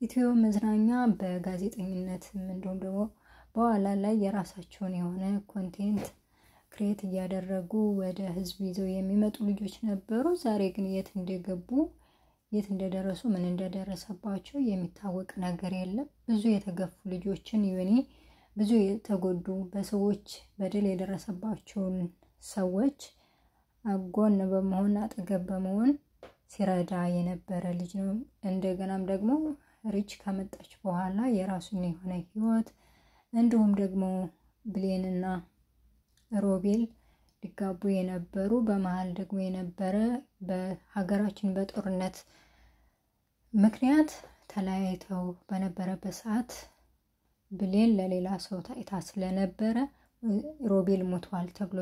ኢትዮ መዝናኛ በጋዜጠኝነትም እንዲሁም ደግሞ በኋላ ላይ የራሳቸውን የሆነ content create እያደረጉ ወደ ህዝብ ይዘው የሚመጡ ልጆች ነበሩ። ዛሬ ግን የት እንደገቡ፣ የት እንደደረሱ፣ ምን እንደደረሰባቸው የሚታወቅ ነገር የለም። ብዙ የተገፉ ልጆችን ዮኒ፣ ብዙ የተጎዱ፣ በሰዎች በደል የደረሰባቸውን ሰዎች ጎን በመሆን፣ አጠገብ በመሆን ሲረዳ የነበረ ልጅ ነው። እንደገናም ደግሞ ሪች ከመጣች በኋላ የራሱን የሆነ ህይወት፣ እንዲሁም ደግሞ ብሌንና ሮቤል ሊጋቡ የነበሩ፣ በመሀል ደግሞ የነበረ በሀገራችን በጦርነት ምክንያት ተለያይተው በነበረበት ሰዓት ብሌን ለሌላ ሰው ታይታ ስለነበረ፣ ሮቤል ሞቷል ተብሎ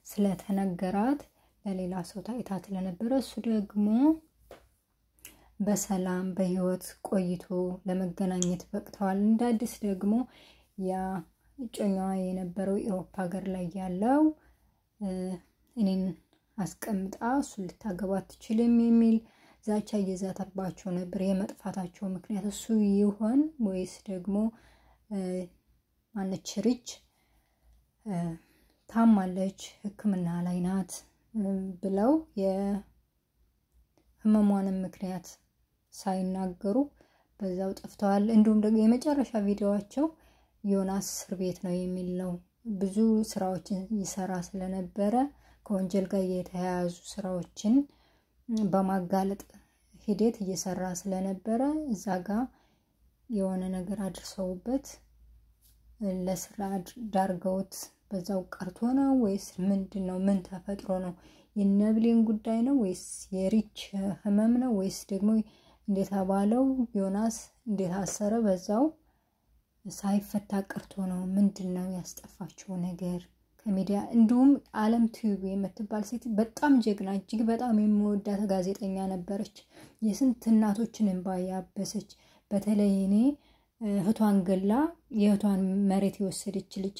ስለተነገራት ለሌላ ሰው ታይታ ስለነበረ፣ እሱ ደግሞ በሰላም በህይወት ቆይቶ ለመገናኘት በቅተዋል። እንደ አዲስ ደግሞ ያ እጮኛዋ የነበረው ኢሮፓ ሀገር ላይ ያለው እኔን አስቀምጣ እሱን ልታገባ አትችልም የሚል ዛቻ እየዛተባቸው ነበር። የመጥፋታቸው ምክንያት እሱ ይሆን ወይስ ደግሞ ማነች ሪች ታማለች፣ ሕክምና ላይ ናት ብለው የህመሟንም ምክንያት ሳይናገሩ በዛው ጠፍተዋል። እንዲሁም ደግሞ የመጨረሻ ቪዲዮዋቸው ዮናስ እስር ቤት ነው የሚል ነው። ብዙ ስራዎችን ይሰራ ስለነበረ፣ ከወንጀል ጋር የተያያዙ ስራዎችን በማጋለጥ ሂደት እየሰራ ስለነበረ እዛ ጋ የሆነ ነገር አድርሰውበት ለስራ ዳርገውት በዛው ቀርቶ ነው ወይስ ምንድን ነው? ምን ተፈጥሮ ነው? የነብሌን ጉዳይ ነው ወይስ የሪች ህመም ነው ወይስ ደግሞ እንደተባለው ዮናስ እንደታሰረ በዛው ሳይፈታ ቀርቶ ነው? ምንድን ነው ያስጠፋቸው ነገር ከሚዲያ? እንዲሁም አለም ቲዩብ የምትባል ሴት በጣም ጀግና፣ እጅግ በጣም የምወዳት ጋዜጠኛ ነበረች። የስንት እናቶችን እንባ ያበሰች፣ በተለይ እኔ እህቷን ገላ የእህቷን መሬት የወሰደች ልጅ።